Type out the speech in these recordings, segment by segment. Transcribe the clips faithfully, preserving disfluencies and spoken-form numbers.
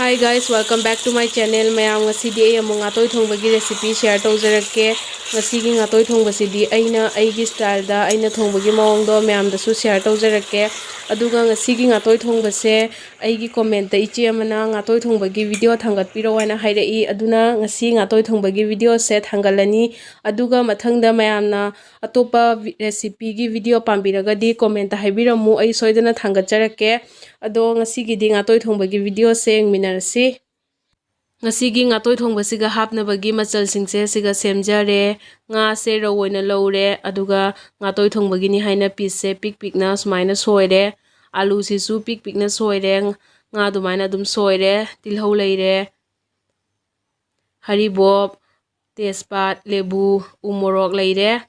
Hi guys, welcome back to my channel. ꯃꯌꯥꯝ, ꯉꯁꯤꯗꯤ ꯑꯩ ꯑꯃꯨꯛ ꯉꯥꯇꯣꯏ ꯊꯣꯡꯕꯒꯤ recipe share ꯇꯧꯖꯔꯛꯀꯦ꯫ ꯉꯁꯤꯒꯤ ꯉꯥꯇꯣꯏ ꯊꯣꯡꯕꯁꯤꯗꯤ ꯑꯩꯅ ꯑꯩꯒꯤ styleꯗ, ꯑꯩꯅ ꯊꯣꯡꯕꯒꯤ ꯃꯑꯣꯡꯗꯣ ꯃꯌꯥꯝꯗꯁꯨ share ꯇꯧꯖꯔꯛꯀꯦ꯫ ꯑꯗꯨꯒ ꯉꯁꯤꯒꯤ ꯉꯥꯇꯣꯏ ꯊꯣꯡꯕꯁꯦ ꯑꯩꯒꯤ commentꯇ ꯏꯆꯦ ꯑꯃꯅ ꯉꯥꯇꯣꯏ ꯊꯣꯡꯕꯒꯤ video ꯊꯥꯡꯒꯠꯄꯤꯔꯛꯑꯣ ꯍꯥꯏꯅ ꯍꯥꯏꯔꯛꯏ꯫ ꯑꯗꯨꯅ ꯉꯁꯤ ꯉꯥꯇꯣꯏ ꯊꯣꯡꯕꯒꯤ videoꯁꯦ ꯊꯥꯡꯒꯠꯂꯅꯤ꯫ ꯑꯗꯨꯒ ꯃꯊꯪꯗ ꯃꯌꯥꯝꯅ ꯑꯇꯣꯞꯄ vi-, recipeꯒꯤ video ꯄꯥꯝꯕꯤꯔꯒꯗꯤ commentꯇ ꯍꯥꯏꯕꯤꯔꯝꯃꯨ, ꯑꯩ ꯁꯣꯏꯗꯅ ꯊꯥꯡꯒꯠꯆꯔꯛꯀꯦ꯫ ꯑꯗꯣ ꯉꯁꯤꯒꯤꯗꯤ ꯉꯥꯇꯣꯏ ꯊꯣꯡꯕꯒꯤ videoꯁꯦ ꯌꯦꯡꯃꯤꯟꯅꯔꯁꯤ꯫ ꯉꯁꯤꯒꯤ ꯉꯥꯇꯣꯏ ꯊꯣꯡꯕꯁꯤꯒ ꯍꯥꯞꯅꯕꯒꯤ ꯃꯆꯜꯁꯤꯡꯁꯦ ꯁꯤꯒ ꯁꯦꯝꯖꯔꯦ꯫ ꯉꯥꯁꯦ ꯔꯧ ꯑꯣꯏꯅ ꯂꯧꯔꯦ, ꯑꯗꯨꯒ ꯉꯥꯇꯣꯏ ꯊꯣꯡꯕꯒꯤꯅꯤ ꯍꯥꯏꯅ pieceꯁꯦ ꯄꯤꯛ ꯄꯤꯛꯅ ꯁꯨꯃꯥꯏꯅ ꯁꯣꯏꯔꯦ꯫ ꯑꯥꯂꯨꯁꯤꯁꯨ ꯄꯤꯛ ꯄꯤꯛꯅ ꯁꯣꯏꯔꯦ꯫ ꯉꯥ ꯑꯗꯨꯃꯥꯏꯅ ꯑꯗꯨꯝ ꯁꯣꯏꯔꯦ꯫ ꯇꯤꯜꯍꯧ ꯂꯩꯔꯦ꯫ ꯍꯔꯤꯕꯣꯞ, ꯇꯦꯖꯄꯥꯠ, ꯂꯦꯕꯨ, ꯎ ꯃꯣꯔꯣꯛ ꯂꯩꯔꯦ꯫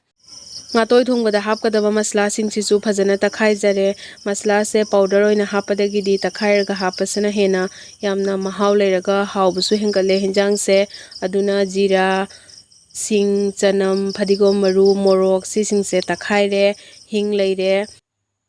ꯉꯥꯇꯣꯏ ꯊꯣꯡꯕꯗ ꯍꯥꯞꯀꯗꯕ ꯃꯁꯂꯥꯁꯤꯡꯁꯤꯁꯨ ꯐꯖꯅ ꯇꯛꯈꯥꯏꯖꯔꯦ꯫ ꯃꯁꯂꯥꯁꯦ powder ꯑꯣꯏꯅ ꯍꯥꯞꯄꯗꯒꯤꯗꯤ ꯇꯛꯈꯥꯏꯔꯒ ꯍꯥꯞꯄꯁꯤꯅ ꯍꯦꯟꯅ ꯌꯥꯝꯅ ꯃꯍꯥꯎ ꯂꯩꯔꯒ ꯍꯥꯎꯕꯁꯨ ꯍꯦꯟꯒꯠꯂꯦ ꯍꯤꯟꯖꯥꯡꯁꯦ꯫ ꯑꯗꯨꯅ ꯖꯤꯔꯥ, ꯁꯤꯡ, ꯆꯅꯝ, ꯐꯗꯤꯒꯣꯝ ꯃꯔꯨ, ꯃꯣꯔꯣꯛ ꯁꯤꯁꯤꯡꯁꯦ ꯇꯛꯈꯥꯏꯔꯦ꯫ ꯍꯤꯡ ꯂꯩꯔꯦ꯫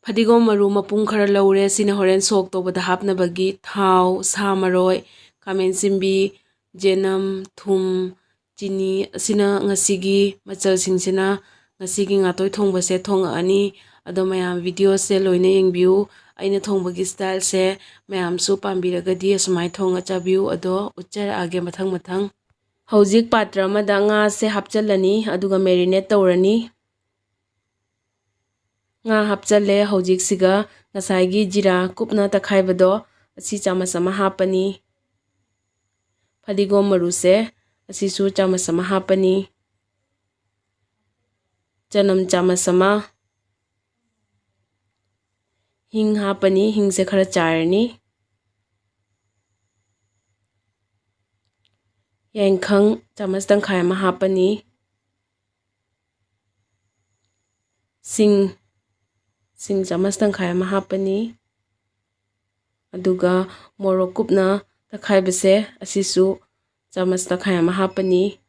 ꯐꯗꯤꯒꯣꯝ ꯃꯔꯨ ꯃꯄꯨꯝ ꯈꯔ ꯂꯧꯔꯦ꯫ ꯁꯤꯅ ꯍꯣꯔꯦꯟ ꯁꯣꯛ ꯇꯧꯕꯗ ꯍꯥꯞꯅꯕꯒꯤ ꯊꯥꯎ, ꯁꯥ ꯃꯔꯣꯏ, ꯈꯥꯃꯦꯟ ꯑꯁꯤꯟꯕꯤ, ꯆꯅꯝ, ꯊꯨꯝ, ꯆꯤꯅꯤ ꯑꯁꯤꯅ ꯉꯁꯤꯒꯤ ꯃꯆꯜꯁꯤꯡꯁꯤꯅ ꯉꯁꯤꯒꯤ ꯉꯥꯇꯣꯏ ꯊꯣꯡꯕꯁꯦ ꯊꯣꯡꯉꯛꯑꯅꯤ꯫ ꯑꯗꯣ ꯃꯌꯥꯝ videoꯁꯦ ꯂꯣꯏꯅ ꯌꯦꯡꯕꯤꯌꯨ꯫ ꯑꯩꯅ ꯊꯣꯡꯕꯒꯤ styleꯁꯦ ꯃꯌꯥꯝꯁꯨ ꯄꯥꯝꯕꯤꯔꯒꯗꯤ ꯑꯁꯨꯃꯥꯏꯅ ꯊꯣꯡꯉ ꯆꯥꯕꯤꯌꯨ꯫ ꯑꯗꯣ ꯎꯠꯆꯔꯛꯑꯒꯦ ꯃꯊꯪ ꯃꯊꯪ꯫ ꯍꯧꯖꯤꯛ ꯄꯥꯇ꯭ꯔ ꯑꯃꯗ ꯉꯥꯁꯦ ꯍꯥꯞꯆꯤꯜꯂꯅꯤ, ꯑꯗꯨꯒ marinate ꯇꯧꯔꯅꯤ꯫ ꯉꯥ ꯍꯥꯞꯆꯜꯂꯦ꯫ ꯍꯧꯖꯤꯛꯁꯤꯒ ꯉꯁꯥꯏꯒꯤ ꯖꯤꯔꯥ ꯀꯨꯞꯅ ꯇꯛꯈꯥꯏꯕꯗꯣ ꯑꯁꯤ ꯆꯥꯃꯁ ꯑꯃ ꯍꯥꯞꯄꯅꯤ꯫ ꯐꯗꯤꯒꯣꯝ ꯃꯔꯨꯁꯦ ꯑꯁꯤꯁꯨ ꯆꯥꯃꯁ ꯑꯃ ꯍꯥꯞꯄꯅꯤ꯫ ꯆꯅꯝ ꯆꯥꯃꯁ ꯑꯃ꯫ ꯍꯤꯡ ꯍꯥꯞꯄꯅꯤ꯫ ꯍꯤꯡꯁꯦ ꯈꯔ ꯆꯥꯏꯔꯅꯤ꯫ ꯌꯥꯏꯈꯪ ꯆꯥꯃꯁ ꯇꯪꯈꯥꯏ ꯑꯃ ꯍꯥꯞꯄꯅꯤ꯫ ꯁꯤꯡ, ꯁꯤꯡ ꯆꯥꯃꯁ ꯇꯪꯈꯥꯏ ꯑꯃ ꯍꯥꯞꯄꯅꯤ꯫ ꯑꯗꯨꯒ ꯃꯣꯔꯣꯛ ꯀꯨꯞꯅ ꯇꯛꯈꯥꯏꯕꯁꯦ ꯑꯁꯤꯁꯨ ꯆꯥꯃꯁ ꯇꯪꯈꯥꯏ ꯑꯃ ꯍꯥꯞꯄꯅꯤ꯫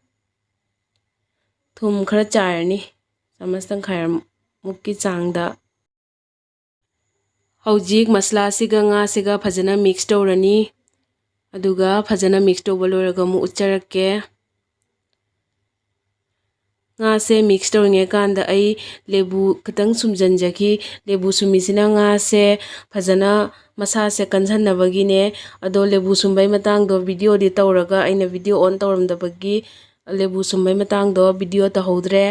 ꯊꯨꯝ ꯈꯔ ꯆꯥꯏꯔꯅꯤ, ꯆꯥꯃꯁ ꯇꯪꯈꯥꯏ ꯃꯨꯛꯀꯤ ꯆꯥꯡꯗ꯫ ꯍꯧꯖꯤꯛ ꯃꯁꯂꯥꯁꯤꯒ ꯉꯥꯁꯤꯒ ꯐꯖꯅ mix ꯇꯧꯔꯅꯤ꯫ ꯑꯗꯨꯒ ꯐꯖꯅ mix ꯇꯧꯕ ꯂꯣꯏꯔꯒ ꯑꯃꯨꯛ ꯎꯠꯆꯔꯛꯀꯦ꯫ ꯉꯥꯁꯦ mix ꯇꯧꯔꯤꯉꯩ ꯀꯥꯟꯗ ꯑꯩ ꯂꯦꯕꯨ ꯈꯤꯇꯪ ꯁꯨꯝꯖꯟꯖꯈꯤ꯫ ꯂꯦꯕꯨ ꯁꯨꯝꯃꯤꯁꯤꯅ ꯉꯥꯁꯦ ꯐꯖꯅ ꯃꯁꯥꯁꯦ ꯀꯟꯖꯟꯅꯕꯒꯤꯅꯦ꯫ ꯑꯗꯣ ꯂꯦꯕꯨ ꯁꯨꯝꯕꯩ ꯃꯇꯥꯡꯗꯣ videoꯗꯤ ꯇꯧꯔꯒ ꯑꯩꯅ video on ꯇꯧꯔꯝꯗꯕꯒꯤ ꯂꯦꯕꯨ ꯁꯨꯝꯕꯩ ꯃꯇꯥꯡꯗꯣ video ꯇꯧꯍꯧꯗ꯭ꯔꯦ꯫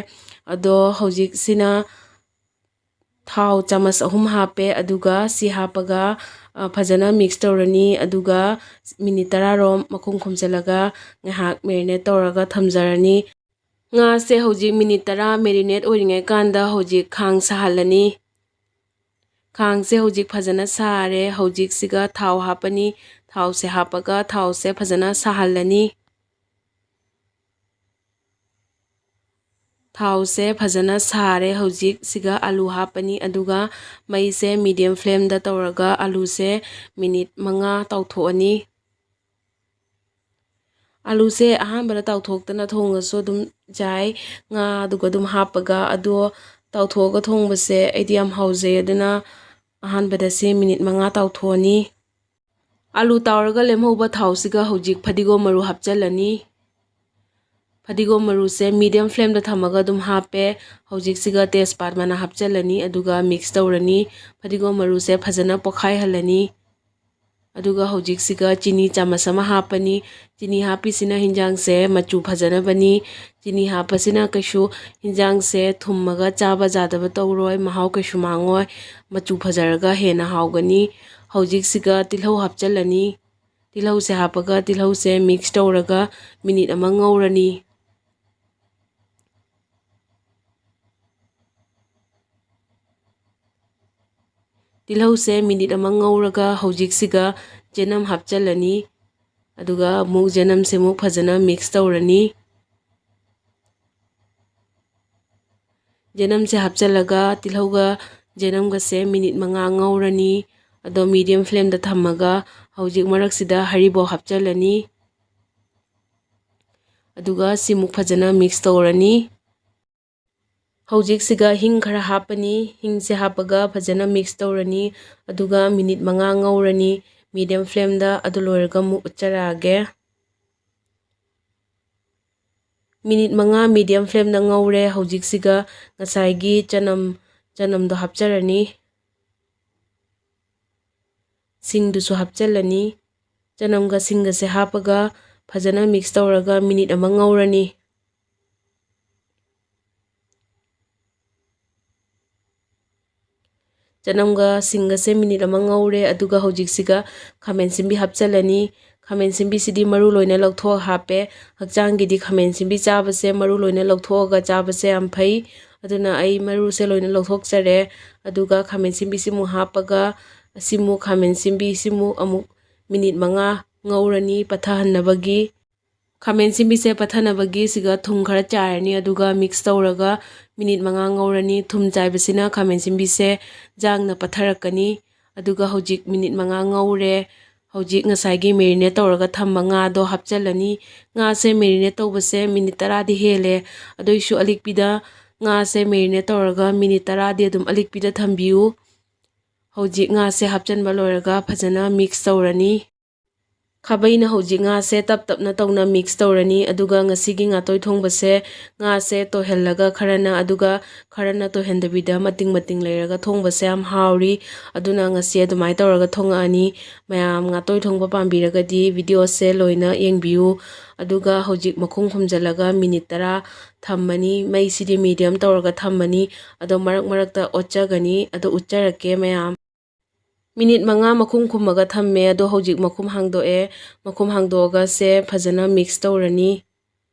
ꯑꯗꯣ ꯍꯧꯖꯤꯛꯁꯤꯅ ꯊꯥꯎ ꯆꯥꯃꯁ ꯑꯍꯨꯝ ꯍꯥꯞꯄꯦ꯫ ꯑꯗꯨꯒ ꯁꯤ ꯍꯥꯞꯄꯒ, ꯑ, ꯐꯖꯅ mix ꯇꯧꯔꯅꯤ꯫ ꯑꯗꯨꯒ minute ꯇꯔꯥꯔꯣꯝ ꯃꯈꯨꯝ ꯈꯨꯝꯖꯤꯜꯂꯒ ꯉꯥꯏꯍꯥꯛ marinate ꯇꯧꯔꯒ ꯊꯝꯖꯔꯅꯤ꯫ ꯉꯥꯁꯦ ꯍꯧꯖꯤꯛ minute ꯇꯔꯥ marinate ꯑꯣꯏꯔꯤꯉꯩ ꯀꯥꯟꯗ ꯍꯧꯖꯤꯛ ꯈꯥꯡ ꯁꯥꯍꯜꯂꯅꯤ꯫ ꯈꯥꯡꯁꯦ ꯍꯧꯖꯤꯛ ꯐꯖꯅ ꯁꯥꯔꯦ꯫ ꯍꯧꯖꯤꯛꯁꯤꯒ ꯊꯥꯎ ꯍꯥꯞꯄꯅꯤ꯫ ꯊꯥꯎꯁꯦ ꯍꯥꯞꯄꯒ ꯊꯥꯎꯁꯦ ꯐꯖꯅ ꯁꯥꯍꯜꯂꯅꯤ꯫ ꯊꯥꯎꯁꯦ ꯐꯖꯅ ꯁꯥꯔꯦ꯫ ꯍꯧꯖꯤꯛ ꯁꯤꯒ ꯑꯂꯨ ꯍꯥꯞꯄꯅꯤ, ꯑꯗꯨꯒ ꯃꯩꯁꯦ medium flameꯗ ꯇꯧꯔꯒ ꯑꯂꯨꯁꯦ minute ꯃꯉꯥ ꯇꯥꯎꯊꯣꯛꯑꯅꯤ꯫ ꯑꯂꯨꯁꯦ ꯑꯍꯥꯟꯕꯗ ꯇꯥꯎꯊꯣꯛꯇꯅ ꯊꯣꯡꯉꯁꯨ ꯑꯗꯨꯝ ꯌꯥꯏ, ꯉꯥꯗꯨꯒ ꯑꯗꯨꯝ ꯍꯥꯞꯄꯒ꯫ ꯑꯗꯣ ꯇꯥꯎꯊꯣꯛꯑꯒ ꯊꯣꯡꯕꯁꯦ ꯑꯩꯗꯤ ꯌꯥꯝ ꯍꯥꯎꯖꯩ, ꯑꯗꯨꯅ ꯑꯍꯥꯟꯕꯗ ꯁꯤ minute ꯃꯉꯥ ꯇꯥꯎꯊꯣꯛꯑꯅꯤ꯫ ꯑꯂꯨ ꯇꯥꯎꯔꯒ ꯂꯦꯝꯍꯧꯕ ꯊꯥꯎꯁꯤꯒ ꯍꯧꯖꯤꯛ ꯐꯗꯤꯒꯣꯝ ꯃꯔꯨ ꯍꯥꯞꯆꯤꯜꯂꯅꯤ꯫ ꯐꯗꯤꯒꯣꯝ ꯃꯔꯨꯁꯦ medium flameꯗ ꯊꯝꯃꯒ ꯑꯗꯨꯝ ꯍꯥꯞꯄꯦ꯫ ꯍꯧꯖꯤꯛꯁꯤꯒ ꯇꯦꯖꯄꯥꯠ ꯃꯅꯥ ꯍꯥꯞꯆꯤꯜꯂꯅꯤ, ꯑꯗꯨꯒ mix ꯇꯧꯔꯅꯤ꯫ ꯐꯗꯤꯒꯣꯝ ꯃꯔꯨꯁꯦ ꯐꯖꯅ ꯄꯣꯛꯈꯥꯏꯍꯜꯂꯅꯤ꯫ ꯑꯗꯨꯒ ꯍꯧꯖꯤꯛꯁꯤꯒ ꯆꯤꯅꯤ ꯆꯥꯃꯁ ꯑꯃ ꯍꯥꯞꯄꯅꯤ꯫ ꯆꯤꯅꯤ ꯍꯥꯞꯄꯤꯁꯤꯅ ꯍꯤꯟꯖꯥꯡꯁꯦ ꯃꯆꯨ ꯐꯖꯅꯕꯅꯤ꯫ ꯆꯤꯅꯤ ꯍꯥꯞꯄꯁꯤꯅ ꯀꯩꯁꯨ ꯍꯤꯟꯖꯥꯡꯁꯦ ꯊꯨꯝꯃꯒ ꯆꯥꯕ ꯌꯥꯗꯕ ꯇꯧꯔꯣꯏ, ꯃꯍꯥꯎ ꯀꯩꯁꯨ ꯃꯥꯡꯉꯣꯏ, ꯃꯆꯨ ꯐꯖꯔꯒ ꯍꯦꯟꯅ ꯍꯥꯎꯒꯅꯤ꯫ ꯍꯧꯖꯤꯛꯁꯤꯒ ꯇꯤꯜꯍꯧ ꯍꯥꯞꯆꯤꯜꯂꯅꯤ꯫ ꯇꯤꯜꯍꯧꯁꯦ ꯍꯥꯞꯄꯒ ꯇꯤꯜꯍꯧꯁꯦ mix ꯇꯧꯔꯒ minute ꯑꯃ ꯉꯧꯔꯅꯤ꯫ ꯇꯤꯜꯍꯧꯁꯦ minute ꯑꯃ ꯉꯧꯔꯒ ꯍꯧꯖꯤꯛꯁꯤꯒ ꯆꯅꯝ ꯍꯥꯞꯆꯤꯜꯂꯅꯤ꯫ ꯑꯗꯨꯒ ꯑꯃꯨꯛ ꯆꯅꯝꯁꯦ ꯑꯃꯨꯛ ꯐꯖꯅ mix ꯇꯧꯔꯅꯤ꯫ ꯆꯅꯝꯁꯦ ꯍꯥꯞꯆꯤꯜꯂꯒ ꯇꯤꯜꯍꯧꯒ ꯆꯅꯝꯒꯁꯦ minute ꯃꯉꯥ ꯉꯧꯔꯅꯤ꯫ ꯑꯗꯣ medium flameꯗ ꯊꯝꯃꯒ ꯍꯧꯖꯤꯛ ꯃꯔꯛꯁꯤꯗ ꯍꯔꯤꯕꯣꯞ ꯍꯥꯞꯆꯤꯜꯂꯅꯤ꯫ ꯑꯗꯨꯒ ꯁꯤꯃꯨꯛ ꯐꯖꯅ mix ꯇꯧꯔꯅꯤ꯫ ꯍꯧꯖꯤꯛꯁꯤꯒ ꯍꯤꯡ ꯈꯔ ꯍꯥꯞꯄꯅꯤ꯫ ꯍꯤꯡꯁꯦ ꯍꯥꯞꯄꯒ ꯐꯖꯅ mix ꯇꯧꯔꯅꯤ꯫ ꯑꯗꯨꯒ minute ꯃꯉꯥ ꯉꯧꯔꯅꯤ꯫ medium flameꯗ꯫ ꯑꯗꯨ ꯂꯣꯏꯔꯒ ꯑꯃꯨꯛ ꯎꯠꯆꯔꯛꯑꯒꯦ꯫ ꯃꯤꯅꯤꯠ ꯃꯉꯥ medium flameꯗ ꯉꯧꯔꯦ꯫ ꯍꯧꯖꯤꯛꯁꯤꯒ ꯉꯁꯥꯏꯒꯤ ꯆꯅꯝ, ꯆꯅꯝꯗꯣ ꯍꯥꯞꯆꯔꯅꯤ꯫ ꯁꯤꯡꯗꯨꯁꯨ ꯍꯥꯞꯆꯤꯜꯂꯅꯤ꯫ ꯆꯅꯝꯒ ꯁꯤꯡꯒꯁꯦ ꯍꯥꯞꯄꯒ ꯐꯖꯅ mix ꯇꯧꯔꯒ ꯃꯤꯅꯤꯠ ꯑꯃ ꯉꯧꯔꯅꯤ꯫ ꯆꯅꯝꯒ ꯁꯤꯡꯒꯁꯦ ꯃꯤꯅꯤꯠ ꯑꯃ ꯉꯧꯔꯦ꯫ ꯑꯗꯨꯒ ꯍꯧꯖꯤꯛꯁꯤꯒ ꯈꯥꯃꯦꯟ ꯑꯁꯤꯟꯕꯤ ꯍꯥꯞꯆꯤꯜꯂꯅꯤ꯫ ꯈꯥꯃꯦꯟ ꯑꯁꯤꯟꯕꯤꯁꯤꯗꯤ ꯃꯔꯨ ꯂꯣꯏꯅ ꯂꯧꯊꯣꯛꯑ ꯍꯥꯞꯄꯦ꯫ ꯍꯛꯆꯥꯡꯒꯤꯗꯤ ꯈꯥꯃꯦꯟ ꯑꯁꯤꯟꯕꯤ ꯆꯥꯕꯁꯦ, ꯃꯔꯨ ꯂꯣꯏꯅ ꯂꯧꯊꯣꯛꯑꯒ ꯆꯥꯕꯁꯦ ꯌꯥꯝ ꯐꯩ꯫ ꯑꯗꯨꯅ ꯑꯩ ꯃꯔꯨꯁꯦ ꯂꯣꯏꯅ ꯂꯧꯊꯣꯛꯆꯔꯦ꯫ ꯑꯗꯨꯒ ꯈꯥꯃꯦꯟ ꯑꯁꯤꯟꯕꯤꯁꯤꯃꯨꯛ ꯍꯥꯞꯄꯒ ꯑꯁꯤꯃꯨꯛ, ꯈꯥꯃꯦꯟ ꯑꯁꯤꯟꯕꯤꯁꯤꯃꯨꯛ ꯑꯃꯨꯛ ꯃꯤꯅꯤꯠ ꯃꯉꯥ ꯉꯧꯔꯅꯤ ꯄꯠꯊꯍꯟꯅꯕꯒꯤ꯫ ꯈꯥꯃꯦꯟ ꯑꯁꯤꯟꯕꯤꯁꯦ ꯄꯠꯊꯅꯕꯒꯤ ꯁꯤꯒ ꯊꯨꯝ ꯈꯔ ꯆꯥꯏꯔꯅꯤ, ꯑꯗꯨꯒ mix ꯇꯧꯔꯒ ꯃꯤꯅꯤꯠ ꯃꯉꯥ ꯉꯧꯔꯅꯤ꯫ ꯊꯨꯝ ꯆꯥꯏꯕꯁꯤꯅ ꯈꯥꯃꯦꯟ ꯑꯁꯤꯟꯕꯤꯁꯦ ꯌꯥꯡꯅ ꯄꯠꯊꯔꯛꯀꯅꯤ꯫ ꯑꯗꯨꯒ ꯍꯧꯖꯤꯛ ꯃꯤꯅꯤꯠ ꯃꯉꯥ ꯉꯧꯔꯦ꯫ ꯍꯧꯖꯤꯛ ꯉꯁꯥꯏꯒꯤ marinate ꯇꯧꯔꯒ ꯊꯝꯕ ꯉꯥꯗꯣ ꯍꯥꯞꯆꯤꯜꯂꯅꯤ꯫ ꯉꯥꯁꯦ marinate ꯇꯧꯕꯁꯦ ꯃꯤꯅꯤꯠ ꯇꯔꯥꯗꯤ ꯍꯦꯜꯂꯦ꯫ ꯑꯗꯨꯏꯁꯨ ꯑꯂꯤꯛꯄꯤꯗ ꯉꯥꯁꯦ marinate ꯇꯧꯔꯒ ꯃꯤꯅꯤꯠ ꯇꯔꯥꯗꯤ ꯑꯗꯨꯝ ꯑꯂꯤꯛꯄꯤꯗ ꯊꯝꯕꯤꯌꯨ꯫ ꯍꯧꯖꯤꯛ ꯉꯥꯁꯦ ꯍꯥꯞꯆꯤꯟꯕ ꯂꯣꯏꯔꯒ ꯐꯖꯅ mix ꯇꯧꯔꯅꯤ꯫ ꯈꯥꯕꯩꯅ ꯍꯧꯖꯤꯛ ꯉꯥꯁꯦ ꯇꯞ ꯇꯞꯅ ꯇꯧꯅ mix ꯇꯧꯔꯅꯤ꯫ ꯑꯗꯨꯒ ꯉꯁꯤꯒꯤ ꯉꯥꯇꯣꯏ ꯊꯣꯡꯕꯁꯦ ꯉꯥꯁꯦ ꯇꯣꯏꯍꯜꯂꯒ ꯈꯔꯅ, ꯑꯗꯨꯒ ꯈꯔꯅ ꯇꯣꯏꯍꯟꯗꯕꯤꯗ ꯃꯇꯤꯡ ꯃꯇꯤꯡ ꯂꯩꯔꯒ ꯊꯣꯡꯕꯁꯦ ꯌꯥꯝ ꯍꯥꯎꯔꯤ꯫ ꯑꯗꯨꯅ ꯉꯁꯤ ꯑꯗꯨꯃꯥꯏꯅ ꯇꯧꯔꯒ ꯊꯣꯡꯉꯛꯑꯅꯤ꯫ ꯃꯌꯥꯝ ꯉꯥꯇꯣꯏ ꯊꯣꯡꯕ ꯄꯥꯝꯕꯤꯔꯒꯗꯤ videoꯁꯦ ꯂꯣꯏꯅ ꯌꯦꯡꯕꯤꯌꯨ꯫ ꯑꯗꯨꯒ ꯍꯧꯖꯤꯛ ꯃꯈꯨꯝ ꯈꯨꯝꯖꯤꯜꯂꯒ ꯃꯤꯅꯤꯠ ꯇꯔꯥ ꯊꯝꯃꯅꯤ꯫ ꯃꯩꯁꯤꯗꯤ medium ꯇꯧꯔꯒ ꯊꯝꯃꯅꯤ꯫ ꯑꯗꯣ ꯃꯔꯛ ꯃꯔꯛꯇ ꯑꯣꯠꯆꯒꯅꯤ꯫ ꯑꯗꯣ ꯎꯠꯆꯔꯛꯀꯦ ꯃꯌꯥꯝ꯫ ꯃꯤꯅꯤꯠ ꯃꯉꯥ ꯃꯈꯨꯝ ꯈꯨꯝꯃꯒ ꯊꯝꯃꯦ꯫ ꯑꯗꯣ ꯍꯧꯖꯤꯛ ꯃꯈꯨꯝ ꯍꯥꯡꯗꯣꯛꯑꯦ꯫ ꯃꯈꯨꯝ ꯍꯥꯡꯗꯣꯛꯑꯒ ꯁꯦ ꯐꯖꯅ mix ꯇꯧꯔꯅꯤ꯫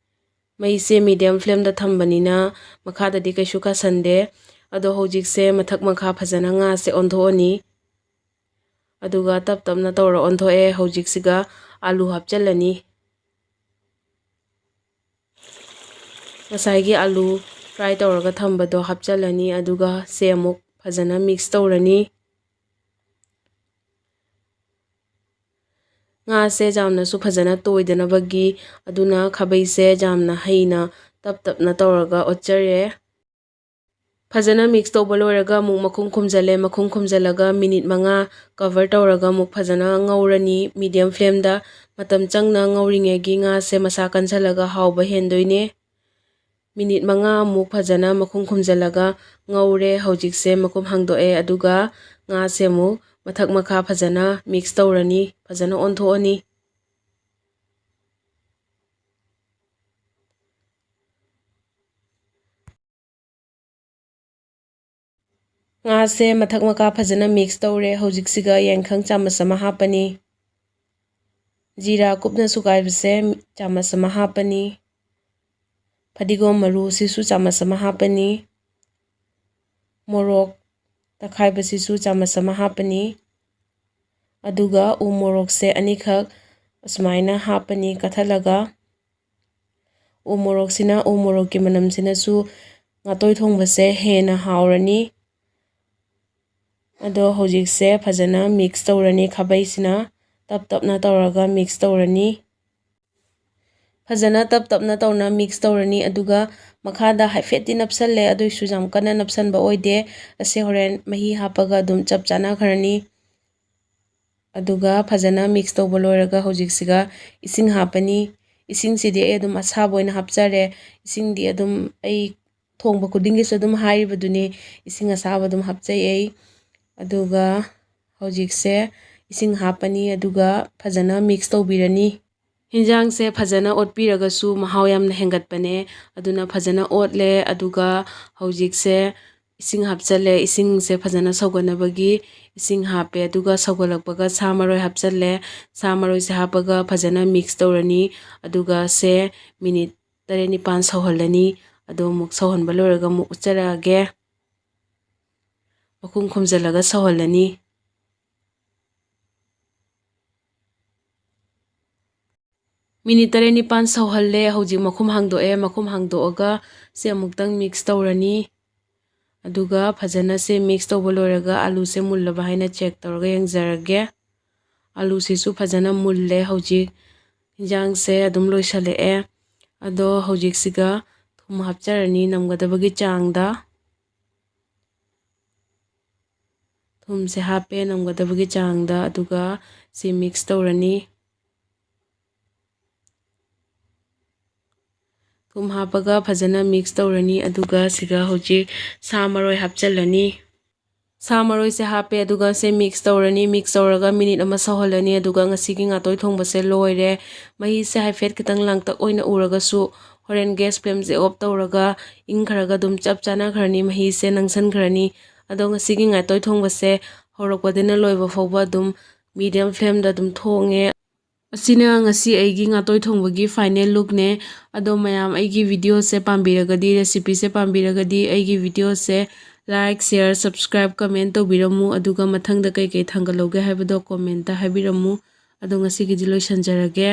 ꯃꯩꯁꯦ medium flameꯗ ꯊꯝꯕꯅꯤꯅ ꯃꯈꯥꯗꯗꯤ ꯀꯩꯁꯨ ꯀꯥꯁꯟꯗꯦ꯫ ꯑꯗꯣ ꯍꯧꯖꯤꯛꯁꯦ ꯃꯊꯛ ꯃꯈꯥ ꯐꯖꯅ ꯉꯥꯁꯦ ꯑꯣꯟꯊꯣꯛꯑꯅꯤ꯫ ꯑꯗꯨꯒ ꯇꯞ ꯇꯞꯅ ꯇꯧꯔ ꯑꯣꯟꯊꯣꯛꯑꯦ꯫ ꯍꯧꯖꯤꯛꯁꯤꯒ ꯑꯥꯂꯨ ꯍꯥꯞꯆꯤꯜꯂꯅꯤ꯫ ꯉꯁꯥꯏꯒꯤ ꯑꯥꯂꯨ fry ꯇꯧꯔꯒ ꯊꯝꯕꯗꯣ ꯍꯥꯞꯆꯤꯜꯂꯅꯤ꯫ ꯑꯗꯨꯒ ꯁꯦ ꯑꯃꯨꯛ ꯐꯖꯅ mix ꯇꯧꯔꯅꯤ꯫ ꯉꯥꯁꯦ ꯌꯥꯝꯅꯁꯨ ꯐꯖꯅ ꯇꯣꯏꯗꯅꯕꯒꯤ, ꯑꯗꯨꯅ ꯈꯥꯕꯩꯁꯦ ꯌꯥꯝꯅ ꯍꯩꯅ ꯇꯞ ꯇꯞꯅ ꯇꯧꯔꯒ ꯑꯣꯠꯆꯔꯦ꯫ ꯐꯖꯅ ꯃꯤꯛꯁ ꯇꯧꯕ ꯂꯣꯏꯔꯒ ꯑꯃꯨꯛ ꯃꯈꯨꯝ ꯈꯨꯝꯖꯤꯜꯂꯦ꯫ ꯃꯈꯨꯝ ꯈꯨꯝꯖꯤꯜꯂꯒ ꯃꯤꯅꯤꯠ ꯃꯉꯥ ꯀꯚꯔ ꯇꯧꯔꯒ ꯑꯃꯨꯛ ꯐꯖꯅ ꯉꯧꯔꯅꯤ꯫ ꯃꯤꯗꯤꯌꯝ ꯐ꯭ꯂꯦꯝꯗ ꯃꯇꯝ ꯆꯪꯅ ꯉꯧꯔꯤꯉꯩꯒꯤ ꯉꯥꯁꯦ ꯃꯁꯥ ꯀꯟꯁꯤꯜꯂꯒ ꯍꯥꯎꯕ ꯍꯦꯟꯗꯣꯏꯅꯦ꯫ ꯃꯤꯅꯤꯠ ꯃꯉꯥꯃꯨꯛ ꯐꯖꯅ ꯃꯈꯨꯝ ꯈꯨꯝꯖꯤꯜꯂꯒ ꯉꯧꯔꯦ꯫ ꯍꯧꯖꯤꯛꯁꯦ ꯃꯈꯨꯝ ꯍꯥꯡꯗꯣꯛꯑꯦ, ꯑꯗꯨꯒ ꯉꯥꯁꯦ ꯑꯃꯨꯛ ꯃꯊꯛ ꯃꯈꯥ ꯐꯖꯅ ꯃꯤꯛꯁ ꯇꯧꯔꯅꯤ, ꯐꯖꯅ ꯑꯣꯟꯊꯣꯛꯑꯅꯤ꯫ ꯉꯥꯁꯦ ꯃꯊꯛ ꯃꯈꯥ ꯐꯖꯅ ꯃꯤꯛꯁ ꯇꯧꯔꯦ꯫ ꯍꯧꯖꯤꯛꯁꯤꯒ ꯌꯥꯏꯈꯪ ꯆꯥꯃꯁ ꯑꯃ ꯍꯥꯞꯄꯅꯤ꯫ ꯖꯤꯔꯥ ꯀꯨꯞꯅ ꯁꯨꯒꯥꯏꯕꯁꯦ ꯆꯥꯃꯁ ꯑꯃ ꯍꯥꯞꯄꯅꯤ꯫ ꯐꯗꯤꯒꯣꯝ ꯃꯔꯨꯁꯤꯁꯨ ꯆꯥꯃꯁ ꯑꯃ ꯍꯥꯞꯄꯅꯤ꯫ ꯃꯣꯔꯣꯛ ꯇꯛꯈꯥꯏꯕꯁꯤꯁꯨ ꯆꯥꯃꯁ ꯑꯃ ꯍꯥꯞꯄꯅꯤ꯫ ꯑꯗꯨꯒ ꯎ ꯃꯣꯔꯣꯛꯁꯦ ꯑꯅꯤꯈꯛ ꯑꯁꯨꯃꯥꯏꯅ ꯍꯥꯞꯄꯅꯤ ꯀꯠꯊꯠꯂꯒ꯫ ꯎ ꯃꯣꯔꯣꯛꯁꯤꯅ, ꯎ ꯃꯣꯔꯣꯛꯀꯤ ꯃꯅꯝꯁꯤꯅꯁꯨ ꯉꯥꯇꯣꯏ ꯊꯣꯡꯕꯁꯦ ꯍꯦꯟꯅ ꯍꯥꯎꯔꯅꯤ꯫ ꯑꯗꯣ ꯍꯧꯖꯤꯛꯁꯦ ꯐꯖꯅ ꯃꯤꯛꯁ ꯇꯧꯔꯅꯤ꯫ ꯈꯥꯕꯩꯁꯤꯅ ꯇꯞ ꯇꯞꯅ ꯇꯧꯔꯒ ꯃꯤꯛꯁ ꯇꯧꯔꯅꯤ꯫ ꯐꯖꯅ ꯇꯞ ꯇꯞꯅ ꯇꯧꯅ ꯃꯤꯛꯁ ꯇꯧꯔꯅꯤ꯫ ꯑꯗꯨꯒ ꯃꯈꯥꯗ ꯍꯥꯏꯐꯦꯠꯇꯤ ꯅꯞꯁꯜꯂꯦ, ꯑꯗꯨꯏꯁꯨ ꯌꯥꯝ ꯀꯟꯅ ꯅꯞꯁꯟꯕ ꯑꯣꯏꯗꯦ꯫ ꯑꯁꯦ ꯍꯣꯔꯦꯟ ꯃꯍꯤ ꯍꯥꯞꯄꯒ ꯑꯗꯨꯝ ꯆꯞ ꯆꯥꯟꯅꯈ꯭ꯔꯅꯤ꯫ ꯑꯗꯨꯒ ꯐꯖꯅ ꯃꯤꯛꯁ ꯇꯧꯕ ꯂꯣꯏꯔꯒ ꯍꯧꯖꯤꯛꯁꯤꯒ ꯏꯁꯤꯡ ꯍꯥꯞꯄꯅꯤ꯫ ꯏꯁꯤꯡꯁꯤꯗꯤ ꯑꯩ ꯑꯗꯨꯝ ꯑꯁꯥꯕ ꯑꯣꯏꯅ ꯍꯥꯞꯆꯔꯦ꯫ ꯏꯁꯤꯡꯗꯤ ꯑꯗꯨꯝ ꯑꯩ ꯊꯣꯡꯕ ꯈꯨꯗꯤꯡꯒꯤꯁꯨ ꯑꯗꯨꯝ ꯍꯥꯏꯔꯤꯕꯗꯨꯅꯤ, ꯏꯁꯤꯡ ꯑꯁꯥꯕ ꯑꯗꯨꯝ ꯍꯥꯞꯆꯩ ꯑꯩ꯫ ꯑꯗꯨꯒ ꯍꯧꯖꯤꯛꯁꯦ ꯏꯁꯤꯡ ꯍꯥꯞꯄꯅꯤ, ꯑꯗꯨꯒ ꯐꯖꯅ ꯃꯤꯛꯁ ꯇꯧꯕꯤꯔꯅꯤ꯫ ꯍꯤꯟꯖꯥꯡꯁꯦ ꯐꯖꯅ ꯑꯣꯠꯄꯤꯔꯒꯁꯨ ꯃꯍꯥꯎ ꯌꯥꯝꯅ ꯍꯦꯟꯒꯠꯄꯅꯦ꯫ ꯑꯗꯨꯅ ꯐꯖꯅ ꯑꯣꯠꯂꯦ, ꯑꯗꯨꯒ ꯍꯧꯖꯤꯛꯁꯦ ꯏꯁꯤꯡ ꯍꯥꯞꯆꯜꯂꯦ꯫ ꯏꯁꯤꯡꯁꯦ ꯐꯖꯅ ꯁꯧꯒꯠꯅꯕꯒꯤ ꯏꯁꯤꯡ ꯍꯥꯞꯄꯦ, ꯑꯗꯨꯒ ꯁꯧꯒꯠꯂꯛꯄꯒ ꯁꯥ ꯃꯔꯣꯏ ꯍꯥꯞꯆꯜꯂꯦ꯫ ꯁꯥ ꯃꯔꯣꯏꯁꯦ ꯍꯥꯞꯄꯒ ꯐꯖꯅ ꯃꯤꯛꯁ ꯇꯧꯔꯅꯤ꯫ ꯑꯗꯨꯒ ꯁꯦ ꯃꯤꯅꯤꯠ ꯇꯔꯦꯠ ꯅꯤꯄꯥꯜ ꯁꯧꯍꯜꯂꯅꯤ꯫ ꯑꯗꯣ ꯑꯃꯨꯛ ꯁꯧꯍꯟꯕ ꯂꯣꯏꯔꯒ ꯑꯃꯨꯛ ꯎꯠꯆꯔꯛꯑꯒꯦ꯫ ꯃꯈꯨꯝ ꯈꯨꯝꯖꯤꯜꯂꯒ ꯁꯧꯍꯜꯂꯅꯤ꯫ ꯃꯤꯅꯤꯠ ꯇꯔꯦꯠ ꯅꯤꯄꯥꯜ ꯁꯧꯍꯜꯂꯦ꯫ ꯍꯧꯖꯤꯛ ꯃꯈꯨꯝ ꯍꯥꯡꯗꯣꯛꯑꯦ꯫ ꯃꯈꯨꯝ ꯍꯥꯡꯗꯣꯛꯑꯒ ꯁꯦ ꯑꯃꯨꯛꯇꯪ ꯃꯤꯛꯁ ꯇꯧꯔꯅꯤ꯫ ꯑꯗꯨꯒ ꯐꯖꯅ ꯁꯦ ꯃꯤꯛꯁ ꯇꯧꯕ ꯂꯣꯏꯔꯒ ꯑꯂꯨꯁꯦ ꯃꯨꯜꯂꯕ ꯍꯥꯏꯅ ꯆꯦꯛ ꯇꯧꯔꯒ ꯌꯦꯡꯖꯔꯒꯦ꯫ ꯑꯂꯨꯁꯤꯁꯨ ꯐꯖꯅ ꯃꯨꯜꯂꯦ꯫ ꯍꯧꯖꯤꯛ ꯍꯤꯟꯖꯥꯡꯁꯦ ꯑꯗꯨꯝ ꯂꯣꯏꯁꯜꯂꯛꯑꯦ꯫ ꯑꯗꯣ ꯍꯧꯖꯤꯛꯁꯤꯒ ꯊꯨꯝ ꯍꯥꯞꯆꯔꯅꯤ ꯅꯝꯒꯗꯕꯒꯤ ꯆꯥꯡꯗ꯫ ꯊꯨꯝꯁꯦ ꯍꯥꯞꯄꯦ ꯅꯝꯒꯗꯕꯒꯤ ꯆꯥꯡꯗ, ꯑꯗꯨꯒ ꯁꯤ ꯃꯤꯛꯁ ꯇꯧꯔꯅꯤ꯫ ꯊꯨꯝ ꯍꯥꯞꯄꯒ ꯐꯖꯅ ꯃꯤꯛꯁ ꯇꯧꯔꯅꯤ꯫ ꯑꯗꯨꯒ ꯁꯤꯒ ꯍꯧꯖꯤꯛ ꯁꯥ ꯃꯔꯣꯏ ꯍꯥꯞꯆꯤꯜꯂꯅꯤ꯫ ꯁꯥ ꯃꯔꯣꯏꯁꯦ ꯍꯥꯞꯄꯦ, ꯑꯗꯨꯒ ꯁꯦ ꯃꯤꯛꯁ ꯇꯧꯔꯅꯤ꯫ ꯃꯤꯛꯁ ꯇꯧꯔꯒ ꯃꯤꯅꯤꯠ ꯑꯃ ꯁꯧꯍꯜꯂꯅꯤ꯫ ꯑꯗꯨꯒ ꯉꯁꯤꯒꯤ ꯉꯥꯇꯣꯏ ꯊꯣꯡꯕꯁꯦ ꯂꯣꯏꯔꯦ꯫ ꯃꯍꯤꯁꯦ ꯍꯥꯏꯐꯦꯠ ꯈꯤꯇꯪ ꯂꯥꯡꯇꯛ ꯑꯣꯏꯅ ꯎꯔꯒꯁꯨ ꯍꯣꯔꯦꯟ ꯒ꯭ꯌꯥꯁ ꯐ꯭ꯂꯦꯝꯁꯦ ꯑꯣꯐ ꯇꯧꯔꯒ ꯏꯪꯈ꯭ꯔꯒ ꯑꯗꯨꯝ ꯆꯞ ꯆꯥꯅꯈ꯭ꯔꯅꯤ, ꯃꯍꯤꯁꯦ ꯅꯪꯁꯟꯈ꯭ꯔꯅꯤ꯫ ꯑꯗꯣ ꯉꯁꯤꯒꯤ ꯉꯥꯇꯣꯏ ꯊꯣꯡꯕꯁꯦ ꯍꯧꯔꯛꯄꯗꯩꯅ ꯂꯣꯏꯕ ꯐꯥꯎꯕ ꯑꯗꯨꯝ ꯃꯤꯗꯤꯌꯝ ꯐ꯭ꯂꯦꯝꯗ ꯑꯗꯨꯝ ꯊꯣꯡꯉꯦ꯫ ꯑꯁꯤꯅ ꯉꯁꯤ ꯑꯩꯒꯤ ꯉꯥꯇꯣꯏ ꯊꯣꯡꯕꯒꯤ ꯐꯥꯏꯅꯦꯜ ꯂꯨꯛꯅꯦ꯫ ꯑꯗꯣ ꯃꯌꯥꯝ ꯑꯩꯒꯤ ꯚꯤꯗꯤꯑꯣꯁꯦ ꯄꯥꯝꯕꯤꯔꯒꯗꯤ, ꯔꯦꯁꯤꯄꯤꯁꯦ ꯄꯥꯝꯕꯤꯔꯒꯗꯤ ꯑꯩꯒꯤ ꯚꯤꯗꯤꯑꯣꯁꯦ ꯂꯥꯏꯛ, ꯁꯤꯌꯔ, ꯁꯕꯁꯀ꯭ꯔꯥꯏꯕ, ꯀꯃꯦꯟ ꯇꯧꯕꯤꯔꯝꯃꯨ꯫ ꯑꯗꯨꯒ ꯃꯊꯪꯗ ꯀꯩꯀꯩ ꯊꯥꯡꯒꯠꯍꯧꯒꯦ ꯍꯥꯏꯕꯗꯣ ꯀꯣꯃꯦꯟꯇ ꯍꯥꯏꯕꯤꯔꯝꯃꯨ꯫ ꯑꯗꯣ ꯉꯁꯤꯒꯤꯗꯤ ꯂꯣꯏꯁꯤꯟꯖꯔꯒꯦ꯫